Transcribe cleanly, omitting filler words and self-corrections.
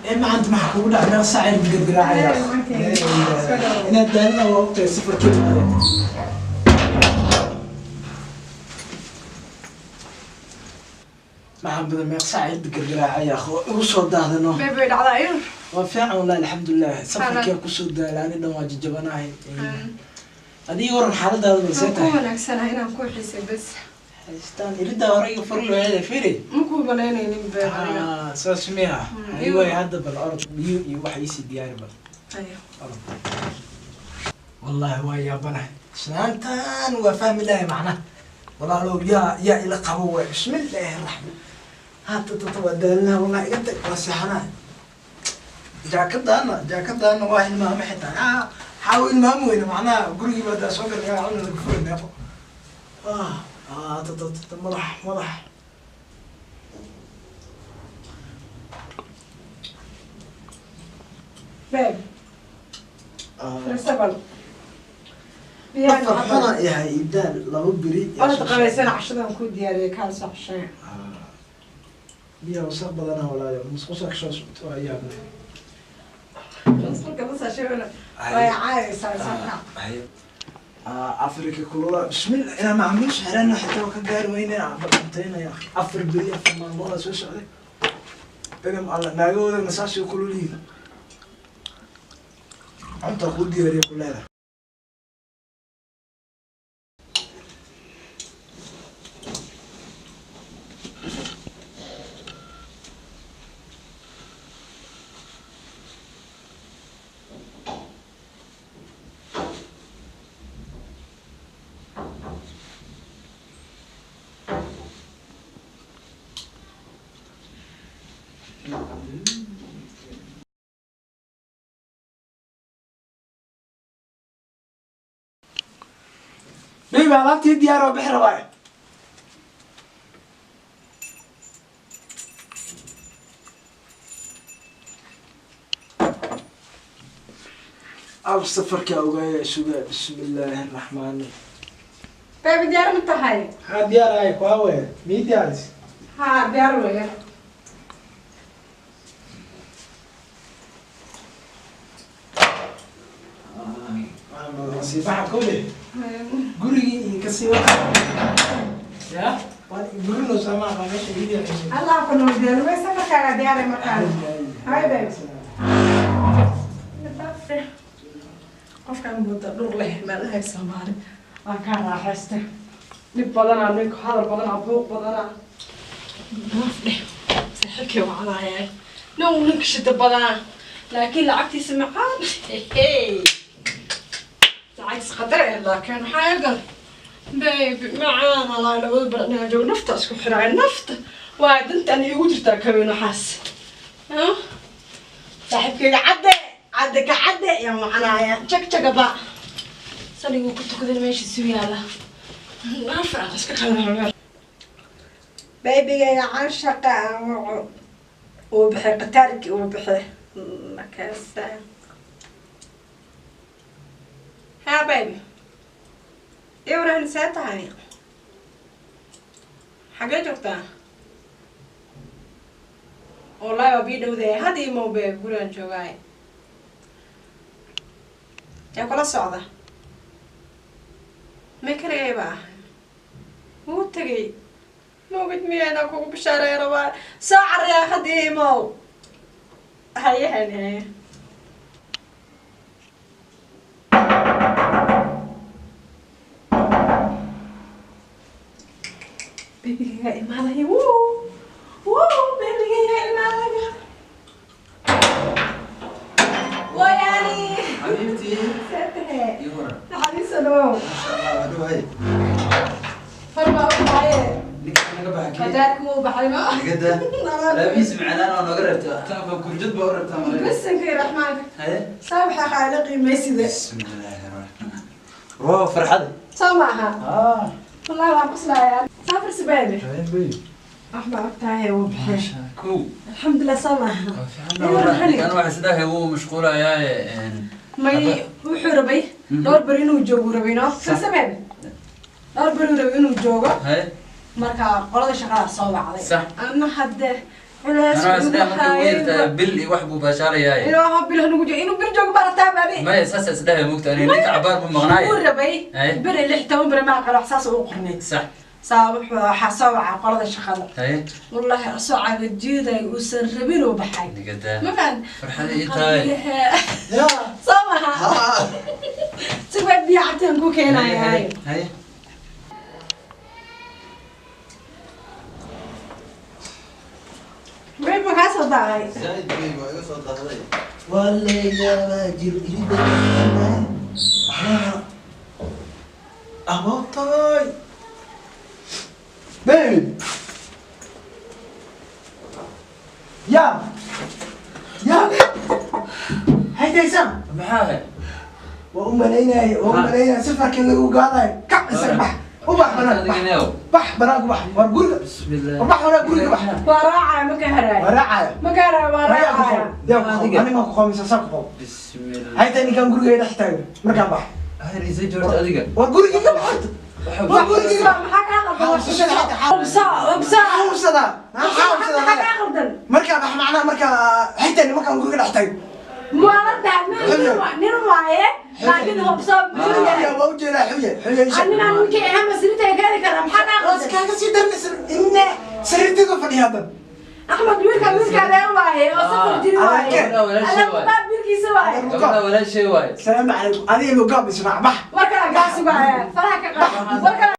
Ee maanta maxaa kugu dhacay? Meel saac aynu gargaraacaya. Inaad daalina waa ogtahay safarkii hore. Maxaa badan meel saac aynu gargaraacaya oo igu soo daahdano. Baby, dhacdaa ir. Waa fiican wallahi, alxamdulilah. Safarkii kusoo daala ani dhan waa jajabanahay. Adiga waran, xaaladaada balsee Waan ku tahay? Wanaagsanahay, inaan ku xiisay bas. Haystaan iridaa hore iga furi waayada, fiiri. Ma kuu malaynaynin babe adiga. Ah, saas miya? Aywa, hadda bal orod biyo iyo wax iisii diyaari bal. Ayo. Orod. Wallahi waa yaabanahay, islaantan waa fahmi lahay macnaha. Walaalow, yaa ila qabo waay. Bismillaahi raxmaan hata tata, waa daalinaha wallahi, iga tag, waa seexanahay. Jaakadaana waa hilmaame xitaa. Xaawo hilmaami weyne macnaha, gurigii baa daa soo galay cuna laga furi meeqo. Ah ah, tata tata, madax madax. Babe, fariista bal. Biyaha Afar xuna yahay idaal laba beri. Orod qabaysana, cashadan kuu diyaariyay, kaan soo cashaya. Biyaha wasaq badana walaayo, musqusha kasoo socto waa yaabnay. Marka bas sheegana way caayaysaa sabka. Afrika kulula, bismillah, inaan macmuus xirana xitaa ka gaari weyne cuntaynaya. 4 beri, 4 maalmooda soo socday. Idam alla, naagahoodana saasay kulul yihiin. Cunta kuu diyaariya ku leedahay. Baby, alaabtii diyaar oo bixi rabaa. Ab safarkaa ogaaya sugaa. Bismillaahi raxmaani. Baby, diyaar ma tahay? Haa, diyaar ahay. Kuawe mii diyaaris? Haa, diyaar weeye. Siibaxa kowle gurigii iyo kasii wata ya waan gurino sama meesha ii diyaarisay. Allah ku noo diyaar way, safarkaaga diyaaray markaan. Hi babe. Qofkaan mooda dhur leh meelahay Soomaali waan kaa raaxaystay. Dhib badanaa ninku, hadal badanaa, buuq badanaa. Dhaaf dheh, saaxiibkay wacdaayay. Nin ninka shida badanaa, laakiin lacagtiisa macaan, lacagtiisa khatar eh, laakiin maxaa egal baby macaan alaa labada bar inaan joogo nafta isku xiraay, nafta waa dantan iigu jirtaa kabin waxaas. Saaxiibkayga cadde cadde ka cadde yaan wacanaaya, jag jagaba saliguu ku tukadan meesha isu yaala afar iska kala. Babygayga canshaqa aan waco, uu baxay qataarkii, uu baxay markaasa. Haa baby, ibrahim, see tahay? Xagee joogtaa? Wallahi waa bii dhowdahay hadda imow babe, gurigaan joogaay. Yaa kula socda? May kaligay ba ah, wuu tegay mawgid miyaynaan kugu bishaareey rabaa. Soo cariyaa hadda imow. Haye hani haye. Babygayga imaadaya, wuu wuu, babygayga imaadaya, wayaani. حبيبتي. See tahay? يورا. Naxariisa dhawow. ما شاء الله wadhawahay. Farbaa u baxaye. Ninka naga baxay. Qadaadku wuu baxay ma. Nigada laabiis macnaan oo naga reebta tanka kurjad baa u rabtaa malay. Bisankay raxmaanka. Haye. Saa waxaa qaala qiimaysida. Bismillaahi raxmaan waa farxad. Soo maaha? Ah. Wallahi waan qoslayaa. Saafirsi baby. Habeen bay. Wax baa ogtahay, wuu baxay. Kow. Alxamdulilah, soo maaha? Kan waxa sidaa wuu mashquulayaa. May, wuxuu rabay dhowr beri inuu joogo, rabay no firse baby, dhowr beri uu rabay inuu joogo. Haye. Marka qolada shaqada soo wacday. Sax. Ama hadde Culays Anaa isdhaha markay ugu yartahay bil iyo wax buu baashaalayaay. Ilaaha bil hanugu jiro inuu bil joogo barataa baadi. Maya, saas isdhaha mugta ani ninka cabaar buu maqnaay. Wuu rabay. Haye. Beri 16 beri maa qalo saas ugu qorneyd. Sax. Saa wuxuu waxaa soo wacaa qolada shaqada. Haye. Wallaahi asoo cagajiiday uusan rabin uu baxay. Nigadaa. Ma fahan? Farxad ii tahay. Ya. Soo maha? Ha. Si waa biyo cabitaan ku keenayaa. Haye. Bay ma kaa soo daacay? Zaid bay waa iga soo dahday. Walayaabaa jiro irida. Abootay. Baby. Ya. Ya. Haydaysaan. Maxaa ahay? Waa u malaynaya, waa u malaynaya safarkii lagu gaadayo. Kac isaga bax. U bax banaanka bax. Bax banaanka bax. War guriga. Bismillah. War bax walaal guriga bax. Waa raacaya ma ka haraay. Waa raacaya. Ma ka haraay waa raacaya. Yaa ku qabo. Aniga ku qabo saa ku qabo. Bismillah. Hayta ninkan guriga dhex taagan. Markaan bax. Hay isay joogto adiga. War guriga ka bax. War guriga. Maxaa kaa qaldan? Xasuusada xataa. Hubsa, hubsa. Xasuusada. Xasuusada. Maxaa kaa qaldan? Markaa bax macnaha markaa xitaa nimankaan guriga dhex taagan. Muwaalada nin waaye laakiin hubsa muxuu yahay? Waa u jeedaa xuye. Xuye isha. Anina ninkii ahaa masrinta gaari kara maxaa kaa Hoos qaldan? kaaga sii darnaysa inne sariirtayda fadhiya haddan. Axmed wiilka wiilka adeer waaye oo safar jiri waaye. Gabadha walaashay waaye. Alla baab wiilkiisa waaye. Gabadha walaashay waaye. Salaamu calaykum. Adiga lugaab israac bax. War kale kaa sugaaya. Faraha ka qaad. War kale.